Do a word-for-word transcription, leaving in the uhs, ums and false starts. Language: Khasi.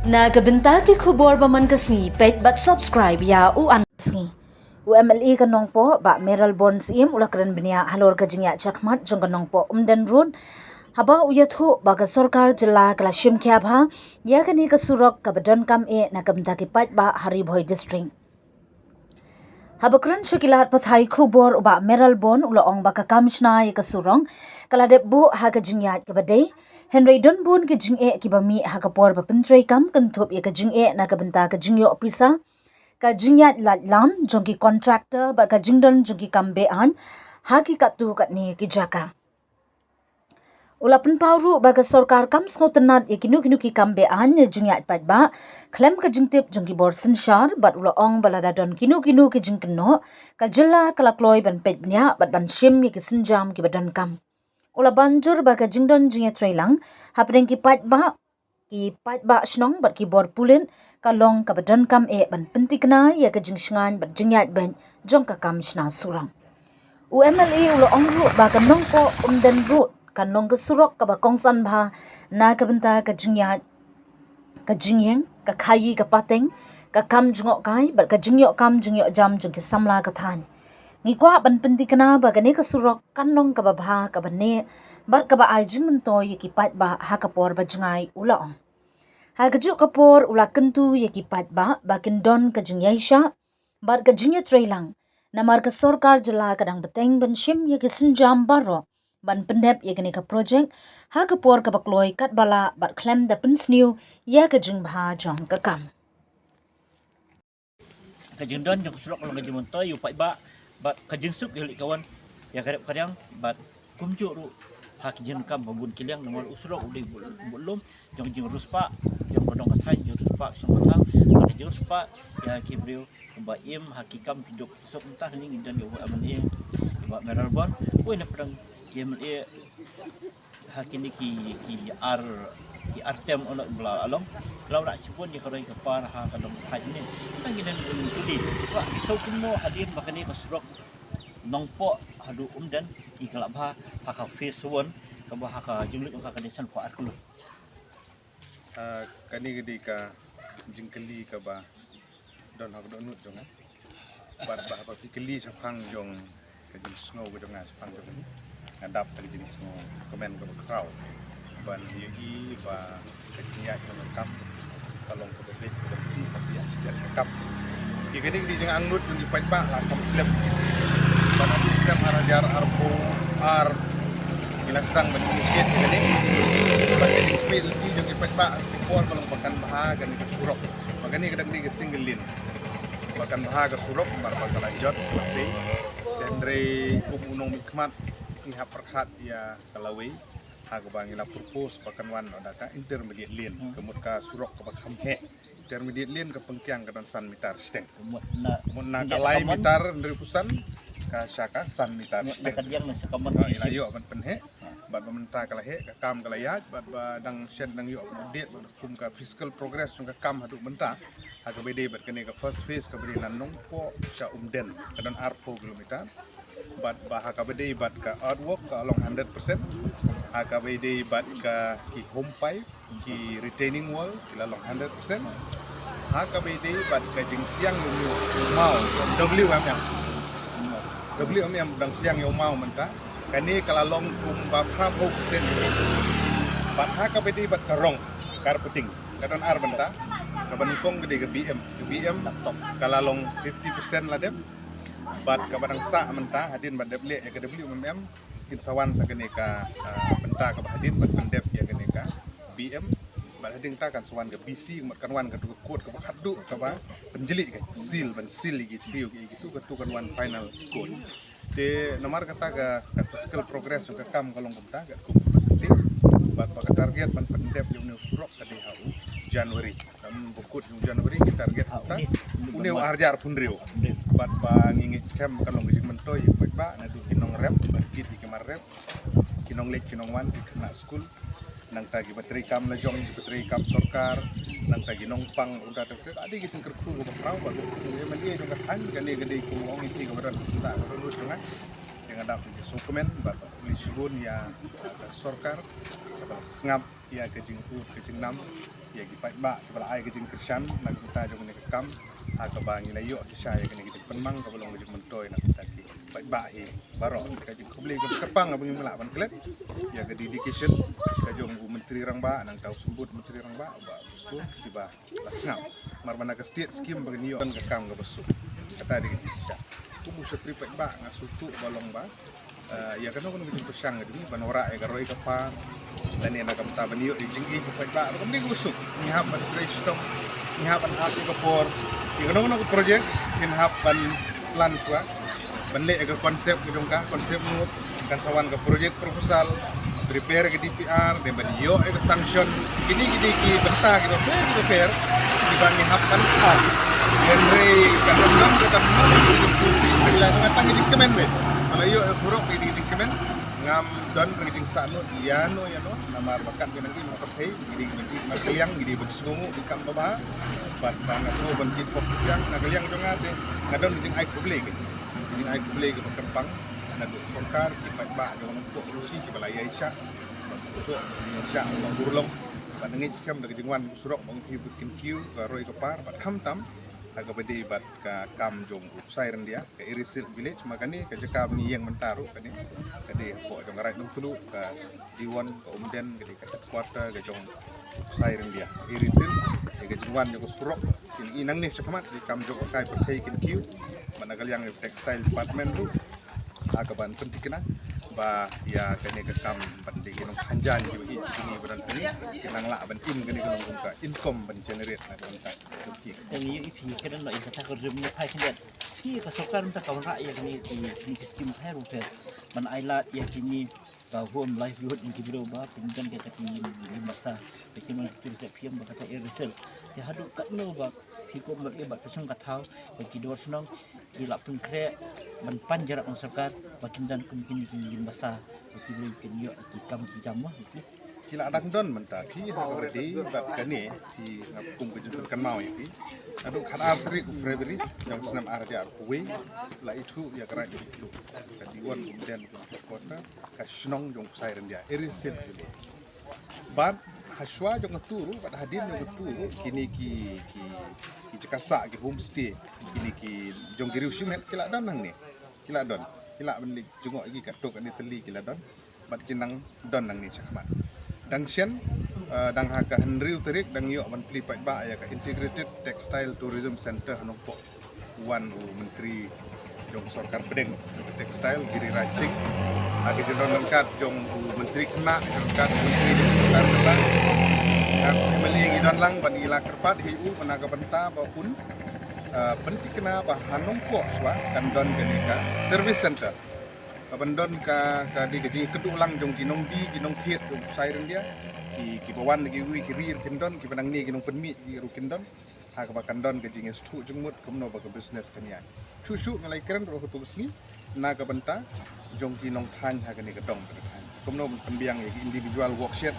Na ka bynta ki khubor ba man ka sngi, peit bad subscribe ïa U An Sngi. U M L A ka Nongpoh, Bah Mayralborn Syiem, u la kren bniah halor ka jingïaid shakhmat jong ka Nongpoh Umden Road, haba u ïathuh ba ka sorkar jylla ka la shim khia bha ïa kane ka surok kaba donkam eh na ka bynta ki paidbah ha Ri Bhoi District. Haba kren sha ki lad pathai khubor, u Bah Mayralborn u la ong ba ka kam shna ïa ka surok ka la dep buh ha ka jingïaid kaba dei, hynrei don bun ki jingeh kiba mih ha ka por ba pyntreikam, kynthup ïa ka jingeh na ka bynta ka jingïoh pisa, ka jingïaid lait lam jong ki contractor bad ka jingdon jong ki kam be-aiñ ha ki katto katne ki jaka. U la pynpaw ruh ba ka sorkar kam sngewtynnad ïa kino kino ki kam be-aiñ ne jingïaid paidbah khlem ka jingtip jong ki bor synshar, bad u la ong ba lada don kino kino ki jingkynnoh, ka jylla ka la kloi ban peit bniah bad ban shim ïa ki sienjam kiba donkam. U la ban jur ba ka jingdon jingïatreilang hapdeng ki paidbah, ki paidbah shnong bad ki bor pulit ka long kaba donkam eh ban pynthikna ïa ka jingshngaiñ bad jingïaid beit jong ka kam shna surok. U M L A u la ong ruh ba ka Nongpoh Umden Road kan long ka surok kaba kongsan bha na ka bynta ka jingïaid, ka jingïeng, ka khaïi ka pateng, ka kam jngohkai bad ka jingïoh kam jingïoh jam jong ki samla ka thaiñ. Ngi kwah ban pynthikna ba kane ka surok kan long kaba bha, kaba neh bad kaba ai jingmyntoi ïa ki paidbah ha ka por ba jngai, u la ong. Ha kajuh ka por u la kyntu ïa ki paidbah ba kin don ka jingïaishah bad ka jingïatreilang, namar ka sorkar jylla ka dang bteng ban shim ïa ki sienjam baroh ban pyndep ïa kane ka projek ha ka por kaba kloi katba lah bad khlem da pynsniew ïa ka jingbha jong ka kam. Ka jingdon jong ka surok ka long ka jingmyntoi ïa u paidbah bad ka jingsuk ïa u leit ka wan, ïa ka rep ka riang bad kumjuh ruh ha ka jingkam ba bun ki liang, namar u surok u dei u budlum jong ka jingriewspah jong ka dong ka thaiñ, jingriewspah ka song ka thaiñ, bad ka jingriewspah ïa ki briew ba im ha ki kam ki duk ki suk. Mynta hangne ngi don ïa u M L A, Bah Mayralborn, uei na pdeng ki M L A ha kine ki, ki ar, ki ar term, ono ba la long, la wanrah shibun ïa ka roi ka par ha ka dong ka thaiñ ne. Tang ngi dang ïa kylli ba shuh kumno hadien ba kane ka surok Nongpoh haduh Umden, ïa ka la bha ha ka phase one, kaba ha ka jinglut jong ka ka dei sanphew ar kilo. Ah, kane ka dei ka jingkylli kaba don ha ka dohnud jong nga. Bad ba haba phi kylli shaphang jong ka jingsngew ka jong nga shaphang jong kane, nga dap da ka jingsngew kmen kaba khraw ban ïohi ba ka jingïaid jong ka kam ka long kaba beit, kaba beit, kaba beit ha ka kam. Ïa kane ka dei jingangnud jong ki paidbah la kam slem. Bad ha ka snem ar hajar arphew ar ngi la sdang ban initiate ïa kane. Bad ka jingfield jong ki paidbah ka por ka long ba kan bha kane ka surok. Ba kane ka dang dei ka single lane. Ba kan bha ka surok, namar ba ka la jot, ka la pei. Hynrei kum u nongmihkhmat ngi hap pyrkhat ïa ka lawei ha kaba ngi la propose ba kan wan da ka intermediate lane. Hmm. Ka mut ka surok kaba kham heh. Intermediate lane ka pynkiang ka don san meter shiteng. Ka mut na, ka mut na ka lai meter hynriewphew san, ka sha ka san meter shiteng. Ka diang na sha ka mon. Ah, ïa la ïoh ban pynheh. Bad ba mynta ka la heh, ka kam ka la ïaid, bad ba dang shen dang ïoh ban update bad kum ka physical progress jong ka kam haduh mynta. Ha kaba ïadei bad kane ka first phase kaba dei na Nongpoh sha Umden, ka don arphew kilometer. Bad ba ha kaba ïadei bad ka earthwork ka long hundred percent. Ha kaba ïadei bad ka ki home pipe, ki retaining wall ki la long hundred percent. Ha kaba ïadei bad ka jingsiang ïa u maw, W M M. W M M dang siang ïa u maw mynta. Kane ka la long kumba phra phew percent. Bad ha kaba ïadei bad ka rong, carpeting, ka don ar bynta. Kaba nyngkong ka dei ka B M, ka B M ka la long fifty percent la dep. Bad kaba dang sah mynta hadien ba dep leh ïa ka W M M, kin sa wan sa kane ka, ah, bynta kaba hadien ban pyndep ïa kane ka B M. Bad hadien ta kan sa wan ka B C, mut kan wan katu ka coat kaba khatduh kaba pynjlih ka seal, ban seal ïa ki thriew ki, kitu katu kan wan final coat. Te namar kata ka, ka physical progress jong ka kam ka long kumta, ka kum percentage. Bad ba ka target ban pyndep ïa une u surok ka dei ha u January. Kam ba kut u January ki target kumta. Une u ar hajar arphew hynriew. Bad ba ngi ngeit skhem ka long ka jingmyntoi ïa ki paidbah, naduh ki nongrep, ba kit ïa ki mar rep, ki nongleit ki nongwan, ki khynnah skul. Nangta kiba trei kam la jong, kiba trei kam sorkar, nangta ki nongpang, kumta te, te, ade ki jingkyrkhu kaba khraw, bad u M L A jong ka thaiñ, kane ka dei kum u ong ïa phi kaba don ka sngewthuh kaba don lut jong nga. Te nga dap ïa ki sngewkmen, bad khublei shibun ïa ka sorkar kaba la sngap ïa ka jingud ka jingnam ïa ki paidbah kiba la ai ka jingkyrshan na ka bynta jong kane ka kam, ha kaba ngi la ïoh ki sha ïa kane ka jingpynmang kaba long ka jingmyntoi na ka bynta ki paidbah hi baroh. Ka jingkhublei kaba kyrpang kaba ngim lah ban klet ïa ka dedication ka jong u Myntri Rangbah, nangta u Symbud Myntri Rangbah, Bah Busku, kiba la sngap. Namar ba na ka state scheme ba ngin ïoh ka kam kaba suk. Kata dei ka jingshisha. Kum u shakri paidbah nga sngewthuh ba long ba, eh, ïa kano kano ka jingpyrshang ka jong ngi ban wanrah ïa ka roi ka par lane na ka bynta ban ïoh ïa ka jingïeit ka paidbah, ruh kam dei kaba suk. Ngi hap ban trei shitom, ngi hap ban ap ïa ka por. Ïa kano kano ka project ngin hap ban plan shuwa, ban leh ïa ka concept ka jong ka, concept note, kan sa wan ka project proposal, prepare ka D P R, dei ban ïoh ïa ka sanction. Kine ki dei ki bynta kiba pher kiba pher kiba ngi hap ban pass. Hynrei ka dang dang ka dang dang ka dang dang ka dang dang ka dang ka jingkmen beit. Ka la ïoh ïa surok dei ka jingkmen. Ngam don ka jingsah nud ïano ïano namar ba kat ka dang dei ma pyrthei, ki dei ki dei ma ka liang, ki dei ban sngewnguh ki kam ba bha. Bad ba nga sngew ban kit pop ka liang, na ka liang jong nga te nga don ka jingai khublei ka. Ka jingai khublei kaba kyrpang na ka sorkar, ki paidbah jong nongpop rusi kiba la ïaishah, ba pynshah, ïaishah ba urlong, ba ngeit skhem da ka jingwan u surok ba ngi bud kynkiew ka roi ka par, bad khamtam ha kaba dei bad ka kam jong u Ksai Ryndia, ka Area Silk Village, ma kane ka jaka ba ngi ïeng mynta ruh kane ka dei hapoh jong ka Raid Nongtluh, ka Diwon, ka Umden, ka dei ka headquarter ka jong u Ksai Ryndia. Area Silk, ka jingwan jong ka surok, kin i nangne shakhmat, ka kam jong ka kai pyrthei kynkiew, bad na ka liang ka textile department ruh ha kaban pynthikna ba ïa kane ka kam ban dei ki nongkhanjan kiba ïeit kine ba don kane, kin nang lah ban im kane ka long kum ka income ban generate na ka bynta. Te ngi ïohi phi kren noh ïa kata ka rim ne phai khyndiat. Phi ka sorkar mynta ka wanrah ïa kine ki, kine ki skim pher pher ban ai lad ïa kine ka home livelihood ïa ki briew ba pyndonkam ïa ki ïing, ïing basa. Ba ki mon ki tur sep phi ïam ba kata Area Silk. Te haduh katno ba phi kum ba ïa ba ka shnong ka thaw ba ki dor shnong ki la pynkhreh ban pan jrap na sorkar ba kin don kum kine ki ïing basa ba ki briew kin ïoh ki kam ki jam mo. Ki la dang don mynta phi ha kaba dei bad kane phi, nga kum ka jingkynmaw ïa phi. Haduh khatar tarik u February jong u snem ar hajar arphew wei la ithuh ïa ka Raid Nongtluh, ka Diwon, Umden, ka headquarter, ka shnong jong u Ksai Ryndia, Area Silk Village. Bad hashwa jong katu ruh bad hadien jong katu ruh kine ki, ki, ki jaka sah, ki homestay, kine ki jong ki riew shimet ki la don hangne. Ki la don, ki la ban leit jngoh ïa ki katto katne tylli ki la don. Bad kin nang don nangne shakhmat. Dang shen, eh, dang ha ka hynriew tarik dang ïoh ban plie paidbah ïa ka Integrated Textile Tourism Center ha Nongpoh. Wan u Myntri jong sorkar pdeng ka Textile, Giriraj Singh. Ha ka jingdon ryngkat jong u Myntri Khynnah, jingdon ryngkat u Myntri jong sorkar pdeng. Ka M L A ngi don lang ban ïa la kyrpad hi u na ka bynta ba un, eh, pynthikna ba ha Nongpoh shuwa kan don kane ka service center. Ka ban don ka, ka dei ka jingkynduh lang jong ki nongdie, ki nongthied jong u Ksai Ryndia. Ki, kiba wan na kiwei ki ri ruh kin don, kiba nangne ki nongpynmih ki ruh kin don. Ha kaba kan don ka jingïasngewthuh jingmut kumno ba ka business kan ïaid. Shuh shuh nga la ïakren ruh ha kato ka sngi na ka bynta jong ki nongthaiñ ha kane ka dong kane ka thaiñ. Kumno ban pynbiang ïa ki individual workshed.